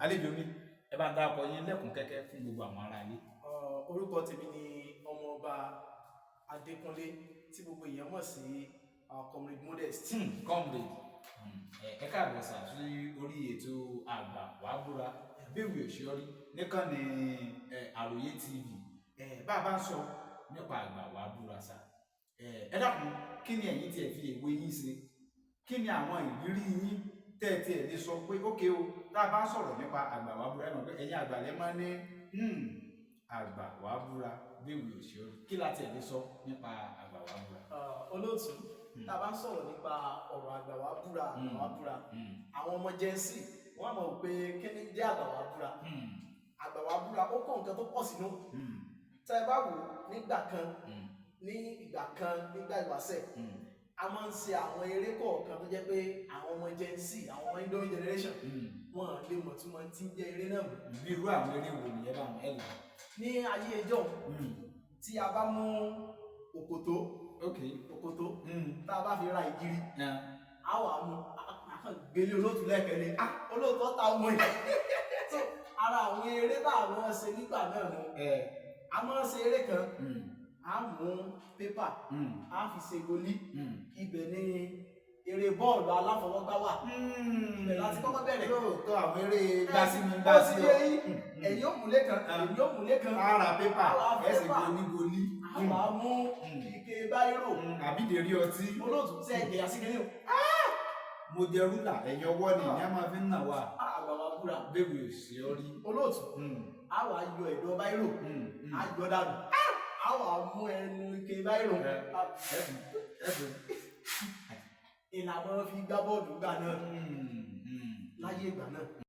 Àlejò mi, ẹ bá ń dárúkọ yín lẹ́kùn kẹ́kẹ́ fún gbogbo àwọn ará ilé. Orúkọ tèmi ni Ọmọọba Adékúnlé, tí gbogbo èèyàn mọ̀ sí Comrade Modest. Comrade, ẹ káàbọ̀ sà sí orí ètò Àgbà Wàá Búra Béwì Òṣìọrí níkànnì Àròyé TV. Bá a bá ń sọ nípa Àgbà Wàá Búra sà, ẹ dákun, kí ni ẹ̀yin tiẹ̀ fi èwe yín ṣe? Kí ni àwọn ìrírí yín tẹ́ ẹ tiẹ̀ lè sọ pé ókè o, tá a bá ń sọ̀rọ̀ nípa Àgbà Wàá Búra, ẹ mọ̀ pé ẹ̀yin àgbà lẹ́ máa ní Àgbà Wàá Búra Béwì Òṣìọrí. Kí la tiẹ̀ lè sọ nípa Àgbà Wàá Búra? Olóòtú, tá a bá ń sọ̀rọ̀ nípa ọ̀rọ̀ Àgbà Wàá Búra, Àgbà Wàá Búra, àwọn ọmọ Gen Z wọ́n á mọ̀ pé kí ni jẹ́ Àgbà Wàá Búra. Àgbà Wàá Búra, ó kó nǹkan tó pọ̀ sínú. Tẹ́ ẹ bá wò ó, nígbà kan, ní ìgbà kan, nígbà ìwáṣẹ̀, a máa ń ṣe àwọn eré kọ̀ọ̀kan tó jẹ́ pé àwọn ọmọ Gen Z, àwọn ọmọ Indomie generation, wọn lè mọ̀ tí wọ́n ti ń jẹ́ eré náà mọ́. Bí irú àwọn eré wo nìyẹn báwọn ẹ là? Ní ayé ẹjọ́, tí a bá mú òkòtó, òkòtó, tá a bá fi ra ìgiri, a wà mú a kàn gbélé olóòtú lẹ́ẹ̀kẹ́ ni, ah, olóòtú ọ̀tá ọmọ yìí. So ara àwọn eré tá a máa ṣe nígbà náà nu. A máa ṣe eré kan, a mú pépà, a fi ṣe goli. Ibẹ̀ ni eré bọ́ọ̀lù aláfọwọ́gbá wà. Ibẹ̀ láti kọ́kọ́ bẹ̀rẹ̀. Lóòótọ́, àwọn eré gbásí mi Ó gbásí ti ọ. yé yín. Ẹ̀yin ó múlé kan, èmi ó múlé kan. Ara pépà. Á wà ẹ sì pépà. Goli goli. A wà mú ike báírò. Àbí dèrí ọtí. Olóòtú, ṣe é jẹyà sí kínní o? Mo jẹ rúlà, ẹ̀yìn ọwọ́ ni ìyá máa fi ń nà wá. Àgbà Wàá Búra. Béwì Òṣìọrí. Olóòtú, a wà yọ ẹ̀dọ̀ báírò, a yọ dànù, a wà mú ẹnu ike báírò. Ẹ̀sùn ẹ̀sùn. Ìlànà fi gbá bọ́ọ̀lù gbà náà láyé ìgbà náà.